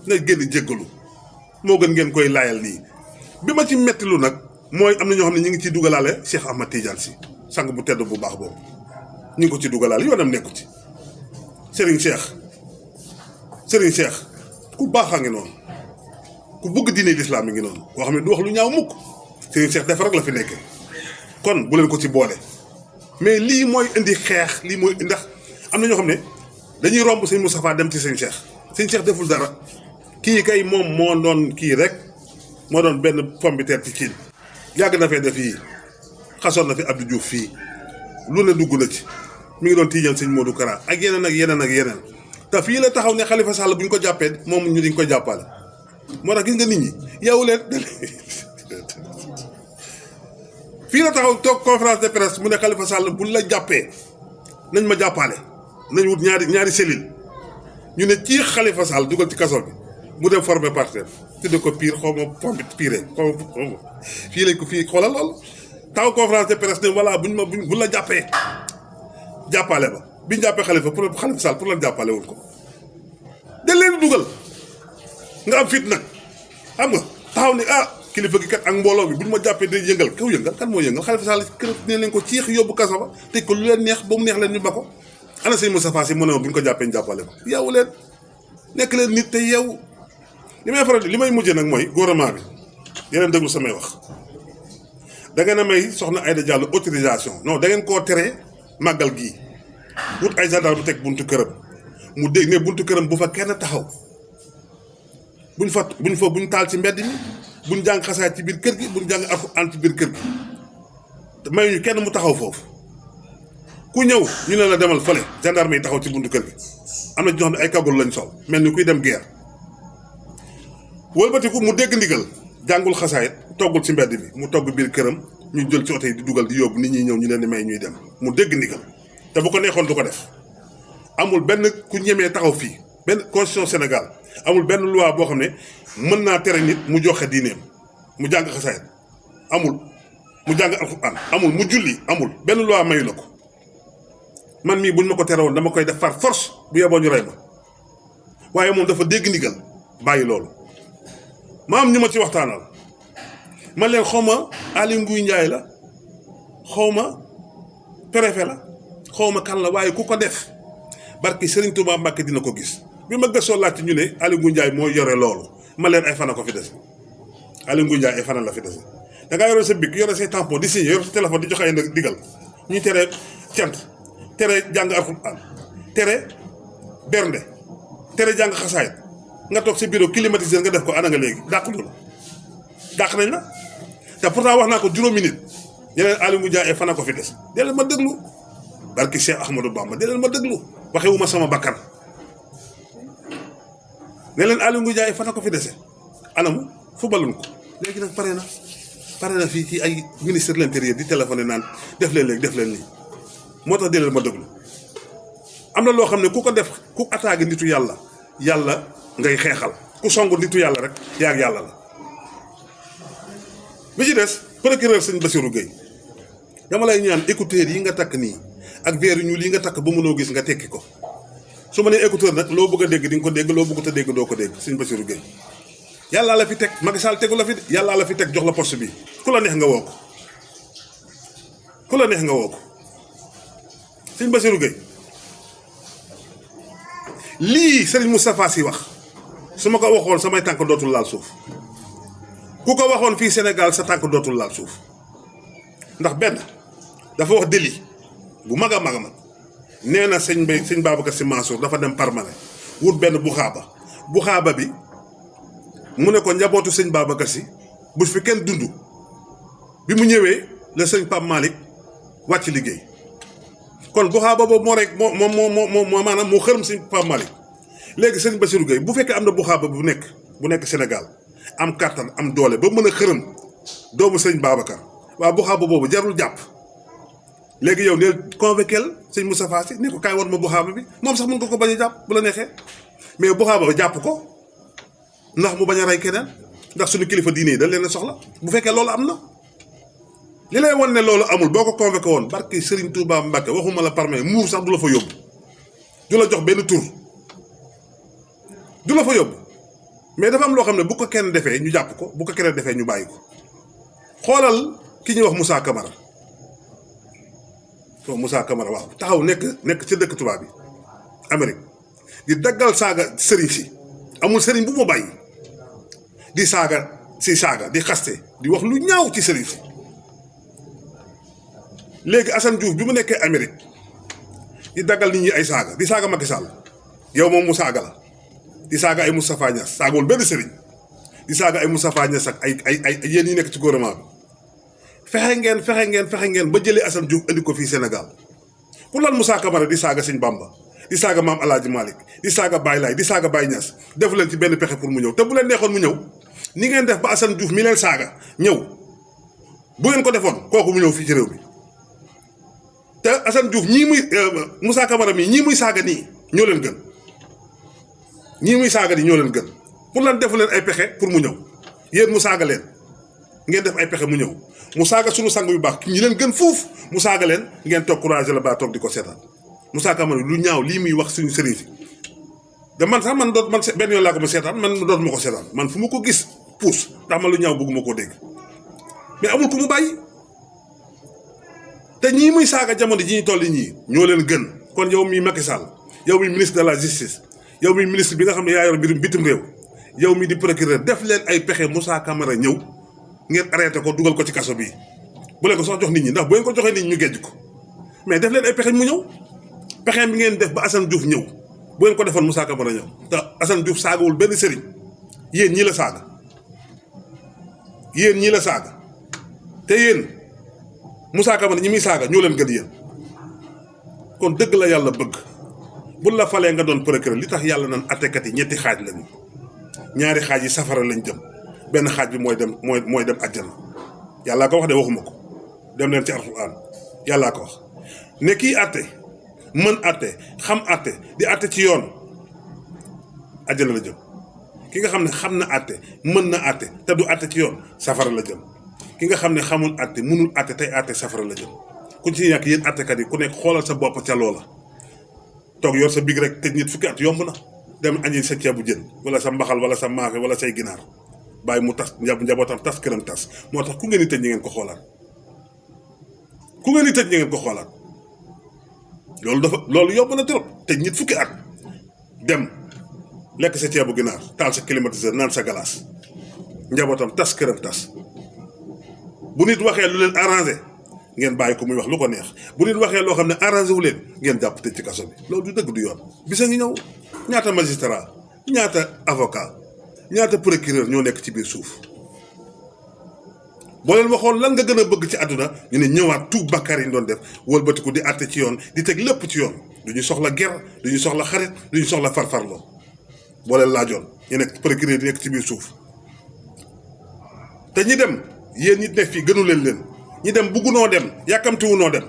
A: na génn jéggalu moo gën ngeen koy laayal nii bi ma ci mettilu nag mooy am na ñoo xam ne ñu ngi ciy dugalaale Cheikh Ahmad Tidiane Sy sang bu tedd bu baax boobu ñu ngi ko ci dugalaale yoonam nekku ci Serigne Cheikh ku baax a ngi noonu ku bëgg diine lislaam mi ngi noonu koo xam ne du wax lu ñaaw mukk Serigne Cheikh defar rek la fi nekkee kon bu leen ko ci boole mais lii mooy indi xeex lii mooy ndax am na ñoo xam ne dañuy romb sëñ Moustapha dem ci sëñ Cheikh deful dara kii kay moom moo doon kii rek moo doon benn pomme de terre ci Chine yàgg na fee def yii xasoon na fi Abdou Diouf fii lu ne dugg na ci mi ngi doon tiijal sëñ Modou Kara ak yeneen te fii la taxaw ne Khalifa Sall bu ñu ko jàppee moom ñu diñ ko jàppale moo tax gis nga nit ñi yow leen fii la taxaw toog conférence de presse mu ne Khalifa Sall bu la jàppee nañ ma jàppale nañ wut ñaari cellule ñu ne ci Khalifa Sall dugal ci kaso bi mu dem formé partenaire tudde ko pire xaw ma pompe pire xaw ma fii lañ ko fii xoolal lool taxaw conférence de presse ne voilà buñ la jàppee jàppale ba biñ jàppee Khalifa Sall pour lan jàppale woon ko dañ leen dugal nga am fit nag xam nga taxaw ni kilifa gi kat ak mbooloo bi buñ ma jàppee day yëngal kaw yëngal kan moo yëngal Khalifa Sall kër ne leen ko ciix yóbbu kaso ba tëj ko lu leen neex ba mu neex leen ñu ba ko ana sëñ Moustapha Sy mu ne bu ñu ko jàppee ñu jàppale ko yow leen nekk leen nit te yow li may mujjee nag mooy gouvernement bi yeneen déglu samay wax da ngeen a may Soxna Aïda Diallo autorisation non da ngeen koo tere màggal gii wut ay gendarme bu teg buntu këram mu dégg ne buntu këram bu fa kenn taxaw buñ taal ci mbedd mi buñ jàng xasaay ci biir kër gi buñ jàng alxuraan ci biir kër gi may ñu kenn mu taxaw foofu ku ñëw ñu ne la demal fële gendarme yi taxaw ci buntu kër gi am na ñoo xam ne ay kagul lañ sol mel ni kuy dem guerre wëlbatiku mu dégg ndigal jàngul xasaayit toggul ci mbedd bi mu togg biir këram ñu jël ci oto yi di dugal di yóbbu nit ñi ñëw ñu leen di may ñuy dem mu dégg ndigal te bu ko neexoon du ko def amul benn ku ñemee taxaw fii benn constitution Sénégal amul benn loi boo xam ne mën naa tere nit mu joxe diineem mu jàng xasaayit amul mu jàng alxuraan amul mu julli amul benn loi mayu la ko man mii buñ ma ko tere woon dama koy def par force bu yeboo ñu rey ma waaye moom dafa dégg ndigal bàyyi loolu ma am ñu ma ci waxtaanal man leen xawma Aly Ngouille Ndiaye la xawma préfet la xawma kan la waaye ku ko def barki Serigne Touba Mbacke dina ko gis bi ma gëstoo laajte ñu ne Aly Ngouille Ndiaye moo yore loolu ma leen ay fana ko fi dese Aly Ngouille Ndiaye ay fana la fi dese da ngaa yore sa bic yore say tampon di signé yore sa téléphone di joxe ay digal ñuy tere cant tere jàng alxuraan tere bernde tere jàng xasaayit nga toog sa bureau climatisé nga def ko ana nga léegi dàq loolu dàq nañ la te pourtant wax naa ko juróomi nit ñeneen Aly Ngouille Ndiaye fana ko fi des dee leen ma déglu barki Cheikh Ahmadou Bamba dee leen ma déglu waxewuma sama bakkan ne leen Aly Ngouille Ndiaye fana ko fi dese anamu fubalun ko léegi nag pare na fii ci ay ministre de l'intérieur di téléphoné naan def leen léegi def leen nii moo tax dee leen ma déglu am na loo xam ne ku ko def ku attaqué nitu yàlla ngay xeexal ku songu nitu yàlla rek yaa ak yàlla la bi ci des procureur sëñ Bassirou Gueye dama lay ñaan écouteur yi nga takk nii ak verre ñu li nga takk ba mënoo gis nga tekki ko su ma nee écouteur nag loo bëgg a dégg di nga ko dégg loo bëggut a dégg doo ko dégg sëñ Bassirou Gueye yàllaa la fi teg Macky Sall tegu la fi yàllaa la fi teg jox la poste bi ku la neex nga woo ko ku la neex nga woo ko sëñ Bassirou Gueye lii Serigne Moustapha Sy wax su ma ko waxoon samay tànk dootul laal suuf ku ko waxoon fii Sénégal sa tànk dootul laal suuf ndax benn dafa wax délit bu mag a mag a mag nee na sëñ Babacar Sy Mansour dafa dem Parmalee wut benn buxaaba bi mu ne ko njabootu sëñ Babacar Sy bu fi kenn dund bi mu ñëwee la sëñ Pape Malick wàcc liggéey kon buxaaba boobu moo rek moo maanaam moo xërëm sëñ Pape Malick léegi sëñ Bassirou Gueye bu fekkee am na buxaaba bu nekk Sénégal am kàttan am doole ba mën a xërëm doomu sëñ Babacar waaw buxaaba boobu jarul jàpp léegi yow neel convoquel sëñ Moustapha Sy ne ko kaay woon ma buxaaba bi moom sax mën nga ko bañ a jàpp bu la neexee mais buxaaba ba jàpp ko ndax mu bañ a rey keneen ndax suñu kilifa diine yi dañ leen a soxla bu fekkee loolu am na li lay wan ne loolu amul boo ko convoqué woon barki Serigne Touba Mbacke waxuma la parmé muur sax du la fa yóbbu du la jox benn tur du la fa yóbbu mais dafa am loo xam ne bu ko kenn defee ñu jàpp ko bu ko keneen defee ñu bàyyi ko xoolal ki ñuy wax Moussa Camara waaw taxaw nekk ci dëkk tubaab bi Amérique di daggal saaga sëriñ si amul sëriñ bu mu bàyyi di saaga di xaste di wax lu ñaaw ci sëriñ si léegi Assane Diouf bi mu nekkee Amérique di daggal nit ñi ay saaga di saaga Macky Sall yow moom mu saaga la di saaga ay Moustapha Niass saagawul benn sëriñ di saaga ay Moustapha Niass ak ay yéen yi nekk ci gouvernement bi fexe ngeen ba jëlee Assane Diouf indi ko fii Sénégal pour lan Moussa Camara di saaga Sëñ Bamba di saaga maam El Hadj Malick di saaga Baye Laye di saaga Baye Niass defu leen ci benn pexe pour mu ñëw te bu leen neexoon mu ñëw ni ngeen def ba Assane Diouf mi leen saaga ñëw bu ngeen ko defoon kooku mu ñëw fii ci réew mi te Assane Diouf Moussa Camara mii ñii muy saaga nii ñoo leen gën ñii muy saaga nii ñoo leen gën pour lan defu leen ay pexe pour mu ñëw yéen mu saaga leen ngeen def ay pexe mu ñëw mu saaga suñu sang yu baax ñi leen gën fuuf mu saaga leen ngeen toog courage la ba toog di ko seetaan Moussa Camara lu ñaaw lii muy wax suñu sëriñ si da man sax man benn yoon laa ko ma seetaan man dootuma ko seetaan man fu ma ko gis puus ndax man lu ñaaw bëgguma koo dégg mais amul ku mu bàyyi te ñii muy saaga jamono ji ñu toll ñii ñoo leen gën kon yow mi Macky Sall yow mi ministre de la justice yow mi ministre bi nga xam ne yaa yor mbirum bitim réew yow mi di procureur def leen ay pexe Moussa Camara ñëw ngeen arrêté ko dugal ko ci kaso bii bu leen ko sax jox nit ñi ndax bu ngeen ko joxee nit ñi ñu gejj ko mais def leen ay pexe mu ñëw pexe bi ngeen def ba Assane Diouf ñëw bu ngeen ko defoon Moussa Camara ñëw te Assane Diouf saagawul benn sëriñ yéen ñii la saaga te yéen Moussa Camara ñi muy saaga ñoo leen gën yéen kon dëgg la yàlla bëgg bu la falee nga doon procureur li tax yàlla naan attekat yi ñetti xaaj lañu ñaari xaaj yi safara lañ jëm benn xaaj bi mooy dem àjjana yàllaa ko wax de waxuma ko dem leen ci alxuraan yàllaa ko wax ne kii atte mën atte xam atte di atte ci yoon àjjana la jëm ki nga xam ne xam na atte mën na atte te du atte ci yoon safara la jëm ki nga xam ne xamul atte mënul atte tey atte safara la jëm ku ci ñàkk yéen attekat yi ku nekk xoolal sa bopp ca loola toog yor sa big rek tëj nit fukki at yomb na dem añi sa ceebu jën wala sa mbaxal wala sa maafe wala say ginaar bàyyi mu tas njabootam tas këram tas moo tax ku ngeen di tëj ñi ngeen ko xoolaat loolu yomb na trop tëj nit fukki at dem lekk sa ceebu ginaar taal sa climatiseur naan sa glace njabootam tas këram tas bu nit waxee lu leen arrangé ngeen bàyyi ko muy wax lu ko neex bu nit waxee loo xam ne arrangé wu leen ngeen jàpp tëj ci kaso bi loolu du dëgg du yoon bisa ngi ñëw ñaata magistrat ñaata avocat ñaata procureur ñoo nekk ci biir suuf boo leen waxoon lan nga gën a bëgg ci àdduna ñu ne ñëwaat tuub bakkaar yi ñu doon def wëlbatiku di àtte ci yoon di teg lépp ci yoon du ñu soxla ger du ñu soxla xarit du ñu soxla farfarloo boo leen laajoon ñu nekk procureur di nekk ci biir suuf te ñi dem yéen ñi nekk fii gënu leen ñi dem buggunoo dem yàkkamtiwunoo dem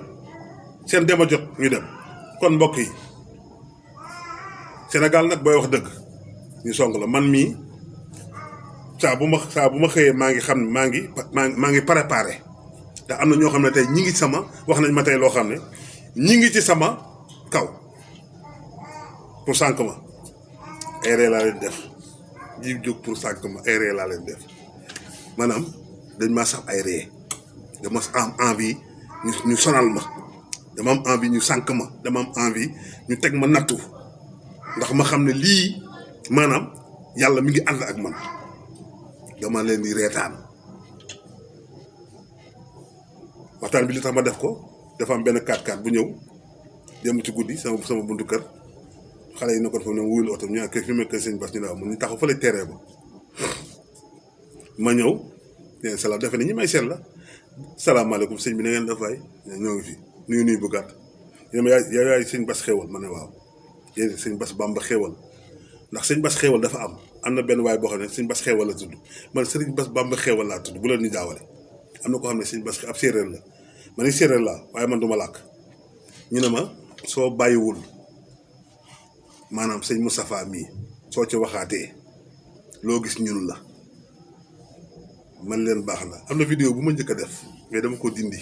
A: seen dem a jot ñu dem kon mbokk yi Sénégal nag booy wax dëgg ñu song la man mii saa bu ma xëyee maa ngi préparé ndax am na ñoo xam ne tey ñi ngi sama wax nañ ma tey loo xam ne ñi ngi ci sama kaw pour sànq ma ay ree laa leen def ji jóg pour sànq ma ay ree laa leen def maanaam dañ maa sax ay ree dama am envie ñu sonal ma dama am envie ñu sànq ma dama am envie ñu teg ma nattu ndax ma xam ne lii maanaam yàlla mi ngi ànd ak man dama leen di reetaan waxtaan bi li tax ma def ko dafa am benn 4x4 bu ñëw dem ci guddi sama buntu kër xale yi nekkoon foofu ne wuyul oto ñu kër fi mu nekk sëñ Bass ñu ne ñu taxaw fële teree ba ma ñëw nee salaam defe ne ñi may seet la salaamaaleykum sëñ bi na ngeen def waay ñoo ngi fi nuyu bu gàtt yow yaay sëñ Bass xéewal ma ne waaw yéen sëñ Bass Bamba xéewal ndax sëñ Bass xéewal dafa am na benn waay boo xam ne sëñ Bass xéewal la tudd man sëriñ Bass Bamba xéewal laa tudd bu leen ñu jaawale am na ko xam ne sëñ Bass ab séeréer la man séeréer laa waaye man duma làkk ñu ne ma soo bàyyiwul maanaam sëñ Moustapha mii soo ci waxaatee loo gis ñun la man leen baax na am na vidéo bu ma njëkk a def mais dama ko dindi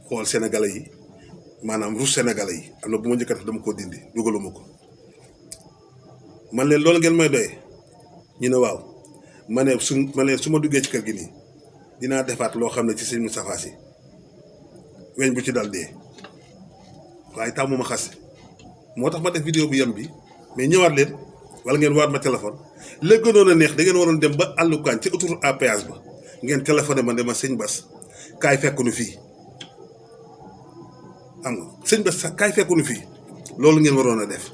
A: xool sénégalais yi maanaam rus sénégalais yi am na bu ma njëkk a def dama ko dindi dugaluma ko man leen loolu ngeen may doyee ñu ne waaw ma ne su ma duggee ci kër gi nii dinaa defaat loo xam ne ci sëñ Moustapha si weñ bu ci dal dee waaye tàmmu ma xas moo tax ma def vidéo bu yem bi mais ñëwaat leen wala ngeen waat ma téléphone la gënoon a neex da ngeen waroon dem ba àllukaan ci autoroute à péage ba ngeen téléphoné ma dema sëñ Bass kaay fekkunu fii xam nga sëñ Bass sax kaay fekkunu fii loolu ngeen waroon a def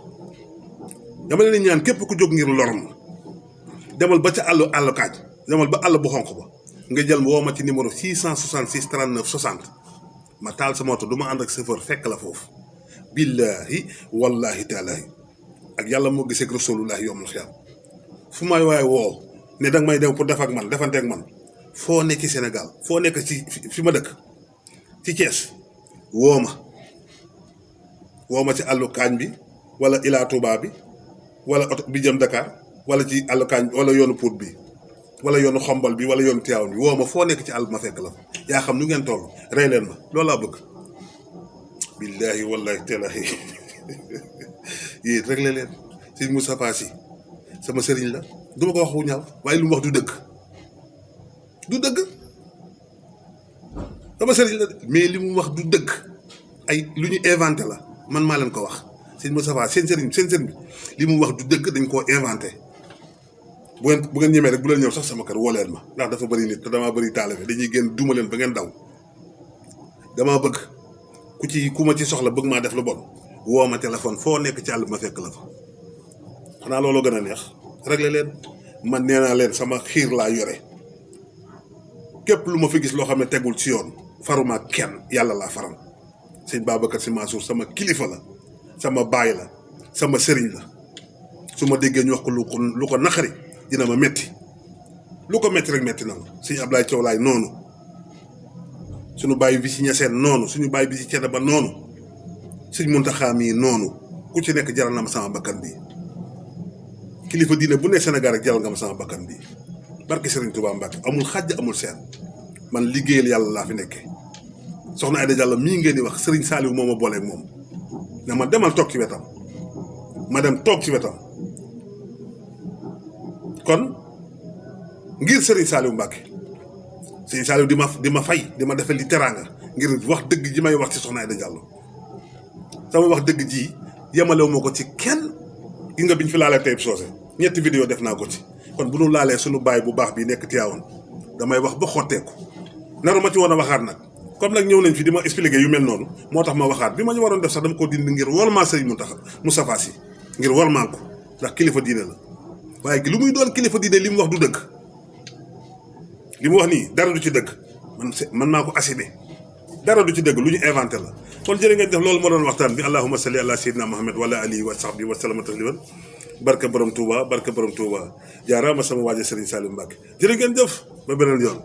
A: dama leen ñaan képp ku jóg ngir lor ma demal ba ca àllukaaj demal ba àll bu xonq ba nga jël woo ma ci numéro 666 39 60 ma taal sama oto du ma ànd ak chauffeur fekk la foofu billahi wallahi taalahi ak yàlla moo gisee ak rasulullah yowmal xiyaam fu may waaye woo ne danga may dem pour def ak man defante ak man foo nekk ci Sénégal foo nekk ci fi ma dëkk ci Thiès woo ma ci àllu kaañ bi wala Ila Touba bi wala oto bi jëm Dakar wala ci àllu kaañ bi wala yoonu Pout bi wala yoonu xombal bi wala yoonu Tivaouane bi woo ma foo nekk ci àll ma fekk la fa yaa xam nu ngeen toll rey leen ma loolu laa bëgg billahi wallahi taalahi yéen réglé leen sëñ Moustapha Sy sama sëriñ la duma ko wax wu ñaaw waaye lu mu wax du dëgg sama sëriñ la mais li mu wax du dëgg ay lu ñu inventé la man maa leen ko wax sëñ Moustapha seen sëriñ bi li mu wax du dëgg dañ koo inventé bu ngeen ñemee rek bu leen ñëw sax sama kër woo leen ma ndax dafa bëri nit te damaa bëri taalibe dañuy génn duma leen ba ngeen daw damaa bëgg ku ma ci soxla bëgg maa def lu bon woo ma téléphone foo nekk ci àll bi ma fekk la fa xanaa loolu gën a neex réglé leen man nee naa leen sama xiir laa yore képp lu ma fi gis loo xam ne tegul ci yoon faruma kenn yàlla laa faral sëñ Babacar Sy Mansour sama kilifa la sama baay la sama sëriñ la su ma déggee ñu wax ko lu ko naqari dina ma metti lu ko metti rek metti na ma sëñ Ablaye Thiaw Laye noonu suñu bàyyi bi ci ñeseen noonu suñu bàyyi bi ci cedda ba noonu sëñ Muntaxa mii noonu ku ci nekk jaral na ma sama bakkan bi kilifa diine bu ne Sénégal rek jaral nga ma sama bakkan bi barki Serigne Touba Mbacke amul xàjj amul seen man liggéeyal yàlla laa fi nekkee soxna Aïda Diallo mii ngeen di wax Serigne Saliou moo ma booleeg moom ne ma demal toog ci wetam ma dem toog ci wetam kon ngir Serigne Saliou Mbacke Serigne Saliou di ma fay di ma defal li teraanga ngir wax dëgg ji may wax ci soxna Aïda Diallo sama wax dëgg ji yemalewu ma ko ci kenn gi nga biñ fi laalee Taïb Socé ñetti vidéo def naa ko ci kon bu nu laalee suñu baay bu baax bi nekk Tivaouane damay wax ba xotteeku naru ma ci woon a waxaat nag comme nag ñëw nañ fi di ma expliquer yu mel noonu moo tax ma waxaat bi ma ñu waroon def sax dama ko dindi ngir wormaal Serigne Moustapha Sy ngir wormaal ko ndax kilifa diine la waaye lu muy doon kilifa diine li mu wax du dëgg li mu wax nii dara du ci dëgg man maa ko assumé dara du ci dëgg lu ñu inventé la kon jërë ngeen def loolu moo doon waxtaan bi allahumma salli ala sayyidina Muhammad wa ala alihi wa sahbihi wa sallama tasliman barke borom Touba jaaraama sama waaje Serigne Saliou Mbacke jërë ngeen jëf ba beneen yoon